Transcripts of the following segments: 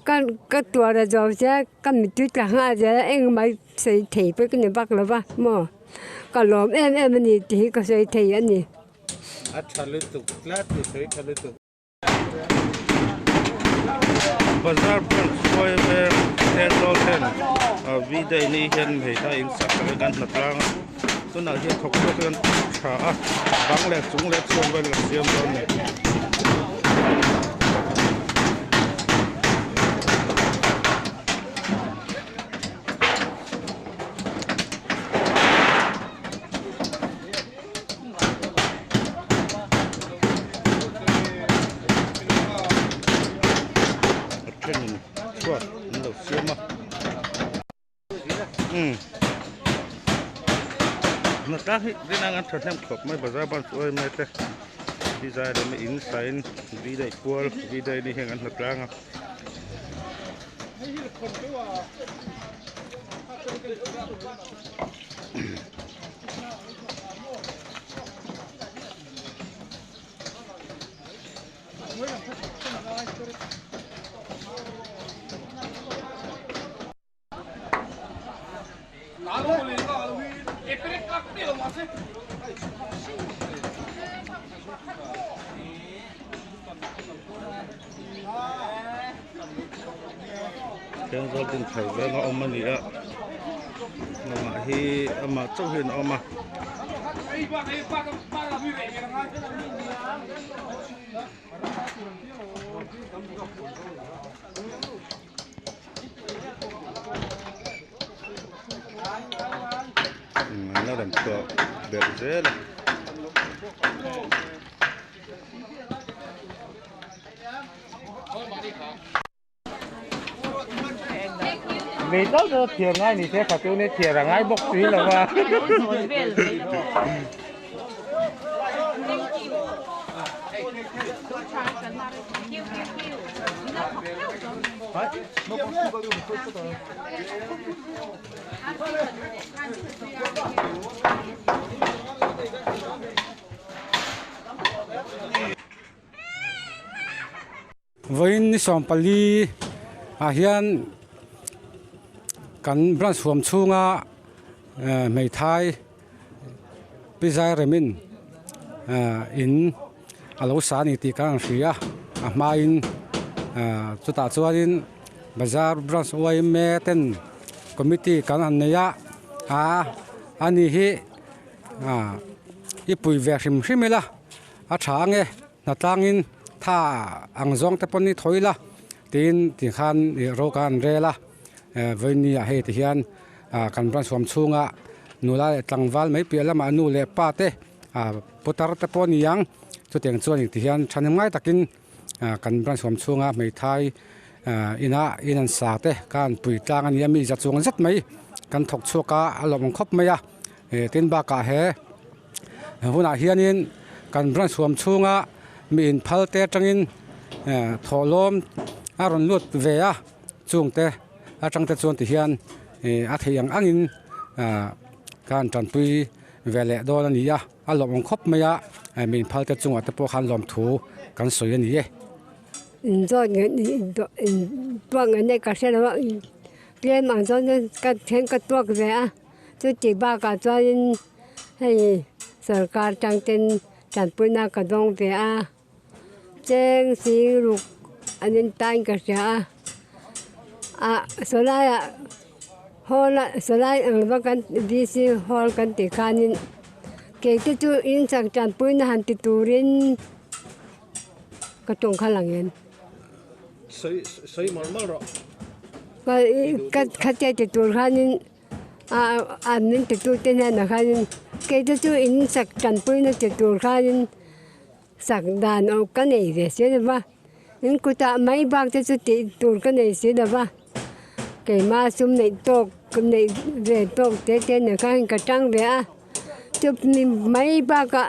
Ka ka tuar a zo che ka mittui tla nghal zel a engmah sawi thei pawh ka ni vak lo va maw ka lawm em em a ni tih hi ka sawi thei a ni. A tha lutuk tlat i sawi tha lutuk. Bazar branch khawi veng Thenzawl ten V-day ni hian hmeichhia in sak ang hian hna tlang a tunah hian thawk chhuak hian tha a bang leh chung leh chhuak vel an siam dawn a ni. A thenin chhuat an lo siam a umm hnatlang hi rin ang an tha hnem khawp mai bazar ban chu em em te design leh in sign vi daih kual vi daih ni hian an hnatlang a. Thenzawl dinthar veng a awm a ni a amah hi amah chauh hian a awm a. An la rawn chhuah belh zel a. Vei tal chu thiar ngai ni se kha chu ni thiar a ngai bawk si lo va. Vawiin ni 14 ah hian kan branch huam chhunga hmeithai pi zai remin in a lo sa a ni tih kan han hria a hmain chutah chuanin bazar branch yma ten committee kan han nei a ani hi i pui ve hrim hrim ila a tha ang e. Hnatlangin tha ang zawng te pawn i thawi la tiin tikhan ih ro kha an rel a, vawiin ah hei ti hian kan branch huam chhunga nula leh tlangval mai piah lamah nu leh pa te putar te pawh a ni ang chutiang chuan ih ti hian thahnem ngai takin kan branch huam chhunga hmeithai inah in an sa te kha an pui tlang a ni a mi za chuang zet mai kan thawk chhuak a a lawm ang khawp mai a. Tin bakah he hunah hianin kan branch huam chhunga mi inphal te atangin thawhlawm a rawn lut ve a, chungte atang te chuan tihian a theih ang angin kan tanpui ve leh dawn a ni a, a lawmawm khawp mai a, mi inphal te chungah te pawh khan lawmthu kan sawi a ni e. Inzawt intuak ngei nei ka hre lo a, tlem ang chuan ka then ka tuak ve a. Chuti bakah chuanin hei sorkar tangten tanpuina ka dawng ve a, cheng sing ruk an en tain ka hria a, ah sawlaiah hall a sawlai ang lova kan VC hall kan tih khanin kei te chu in sak tanpuina han ti turin ka tawng kha lang em. Sawi sawi mawlh mawlh rawh. Ka khatia ti tur khanin. A min titute hnenah khanin kei te chu in sak tanpuina che tur khanin sak dan awm ka nei ve si lo va, in kutah mai bak te chu tih tur ka nei si lo va, keimah sum neih tawk neih ve tawk te te nen khan ka tang ve a, chu mai bakah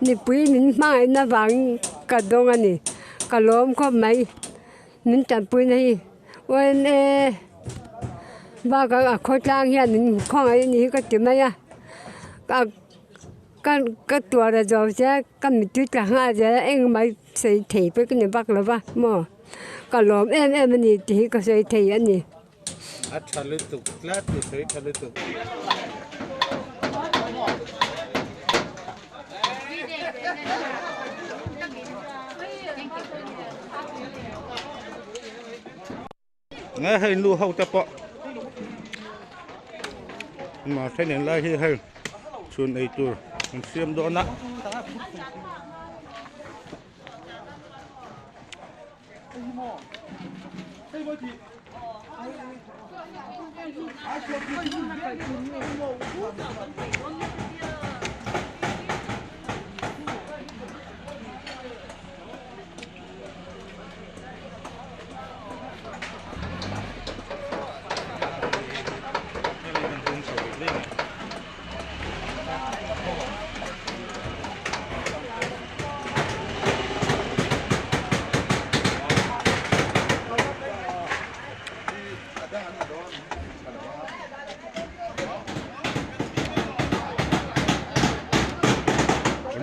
mipui min hmangaihna vangin ka dawng a ni, ka lawm khawp mai min tanpuina hi. Uain e, bakah a khawtlang hian min khawngaih a ni hi ka ti mai a, ka ka ka tuar a zo che ka mittui tla nghal zel a engmah sawi thei pawh ka ni vak lo va maw. ka lawm em em a ni tih hi ka sawi thei a ni. A tha lutuk tlat i sawi tha lutuk. Nge hei nu ho te pawh ma thenin lai hi hei chhun ei tur an siam dawn a.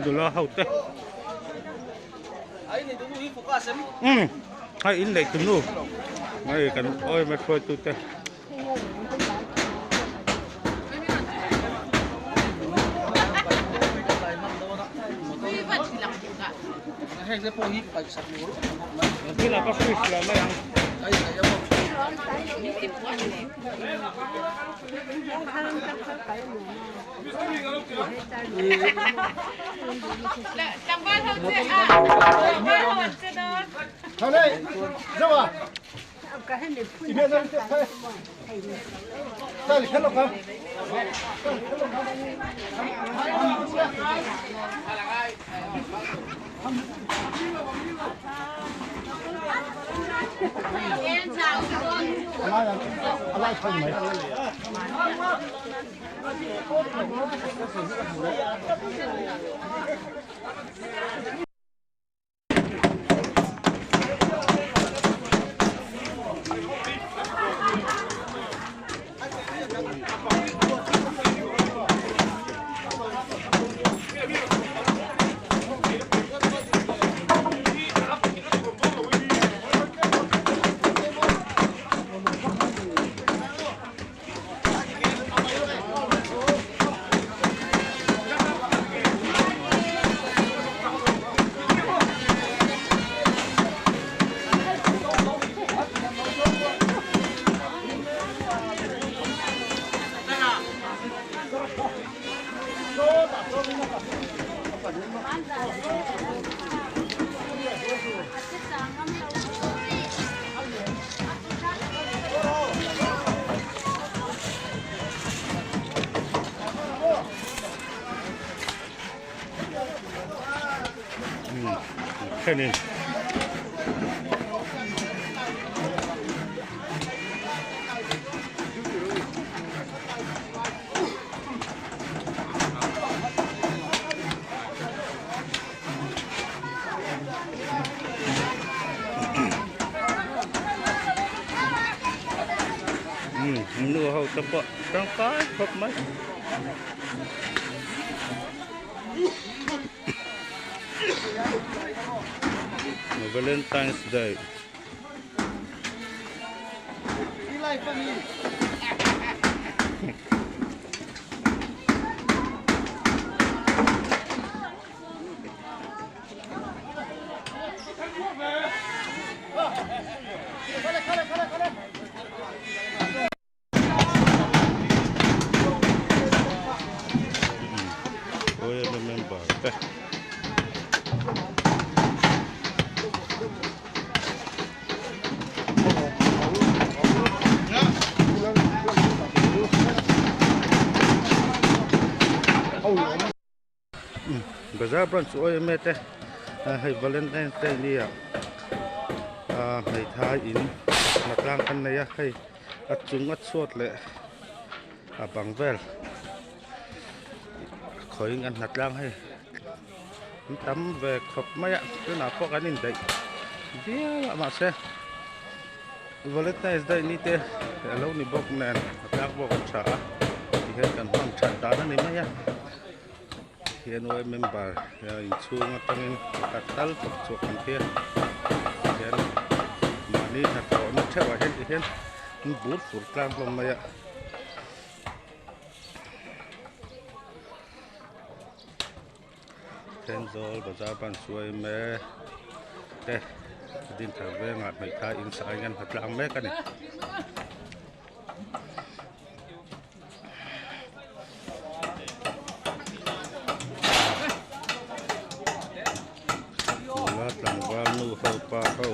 Nula ho te um hei in neih tu nu hei kan awi mai hruaitu te. Thenin nu ho te pawh tangkai khawp mai. Valentine's Day. Member te. Bazar branch chu awm e te hei valentine day ni ah hmeithai in hnatlang kan nei a hei a chung a chhuat leh a bang vel khawiin an hnatlang hei an tam ve khawp mai a tunah pawh kan indaih viau a mahse valentine day ni te alo ni bawk nen hnatlang pawh kan tha a tihian kan hman that dan a ni mai a. Hian member inchhung atangin pakhat tal chawp chhuak an tia tihian. Mahni hnathawhna theuhah hian tihian an bur fur tlang hlawm mai a. Thenzawl bazar ban suai mek te Dinthar vengah hmeithai in sak aiin an hna tlang mek a ni. Nula tlangval nu ho pa ho.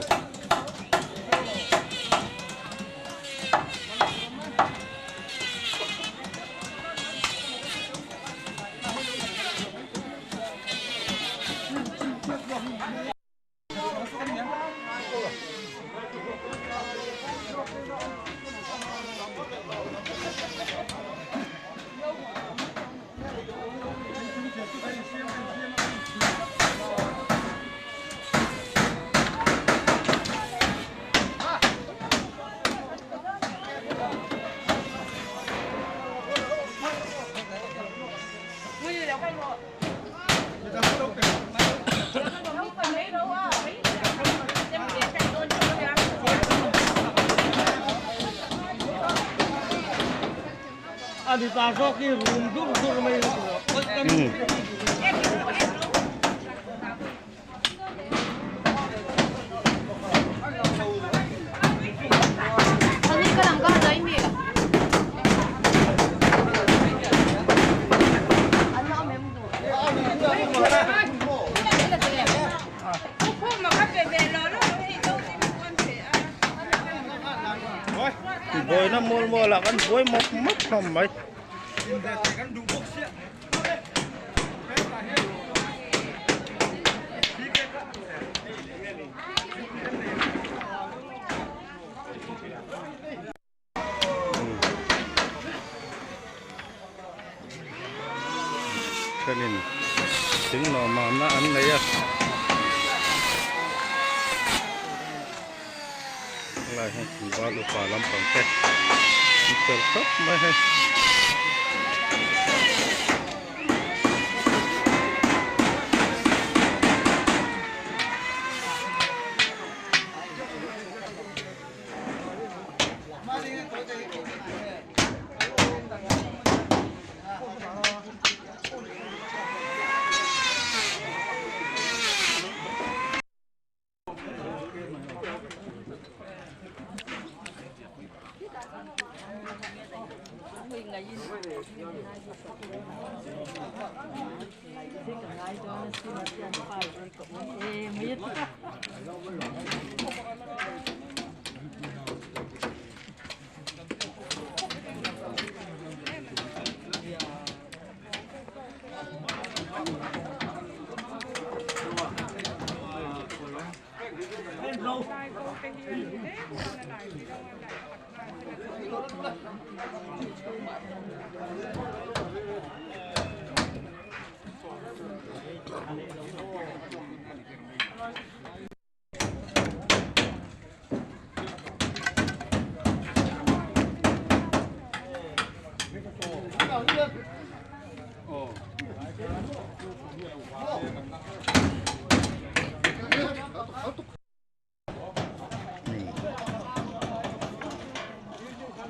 Buaina mual mual ah kan buai mawp mawp hlawm mai. Thenin thing nawmahna an nei a helai hian tlangval upa lampang te an fel khawp mai hei.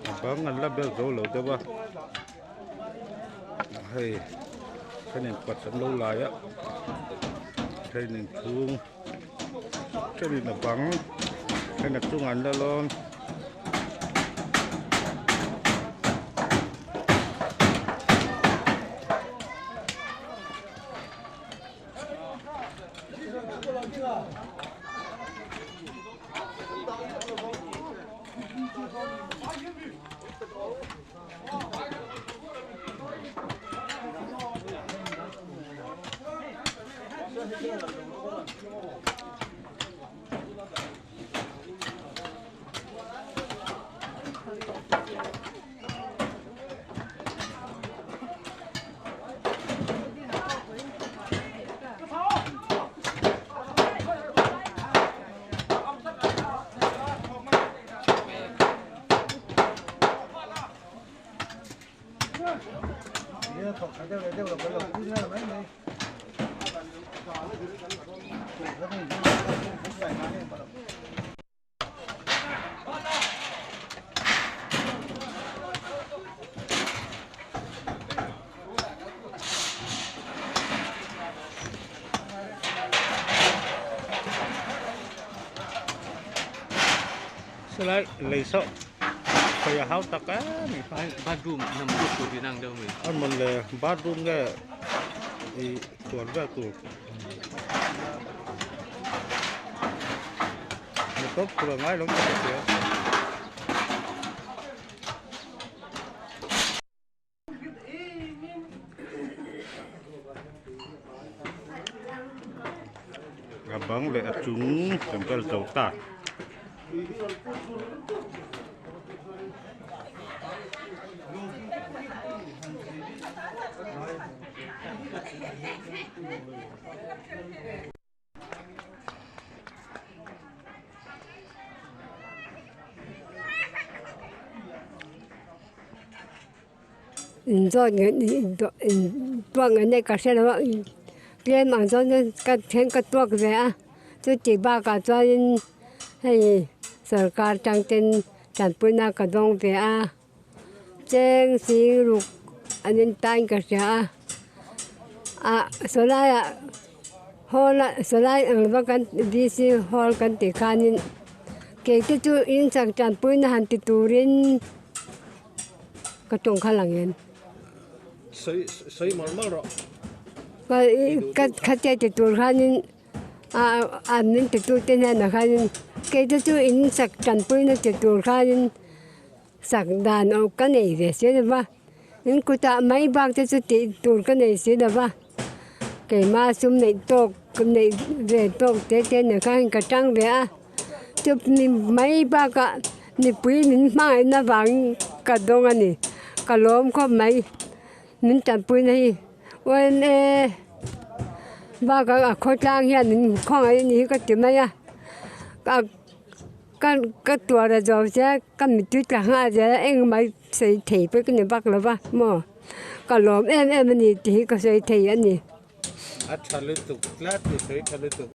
A bang an la bel zo lo deuh a hei thenin pat an lo lai a thenin chhung thenin a bang then a chungah an la lawn. Silai lei saw khawi a hau tak em ni kha. Bathroom nam lut tur tihna ang deuh mai. A mawn le bathroom nge ih tuan vel tur. Motor phur a ngai lo ni ka hria. A bang leh a chung kan kal zo ta. Inzawt tuak nge nei ka hre lo a tlem ang chuan ka then ka tuak ve a chuti bakah chuanin hei sorkar tang ten tanpuina ka dawng ve a cheng sing ruk an in tain ka hria a ah sawlaiah hall a sawlai ang lova kan D C hall kan tih khanin kei te chu in sak tanpuina han ti turin. Ka tawng kha lang em? Sawi sawi mawlh mawlh rawh. Ka ka khatia ti tur khanin a a min ti tu te hnenah khanin kei te chu in sak tanpuina ti tur khanin sak dan awm ka nei ve si lo va, in kutah mai bak te chu tih tur ka nei si lo va, keimah sum neih tawk neih ve tawk te te nen khan ka tang ve a. Chupni mai bakah mipui min hmangaihna vangin ka dawng a ni. Ka lawm khawp mai. Min tanpuina hi YMA bakah a khawtlang hian min khawngaih a ni hi ka ti mai a. Ka ka tuar a zo che a, ka mittui tla nghal zel a, engmah sawi thei pawh ka ni vak lo va maw. Ka lawm em em a ni tih hi ka sawi thei a ni. A tha lutuk tlat i sawi tha lutuk.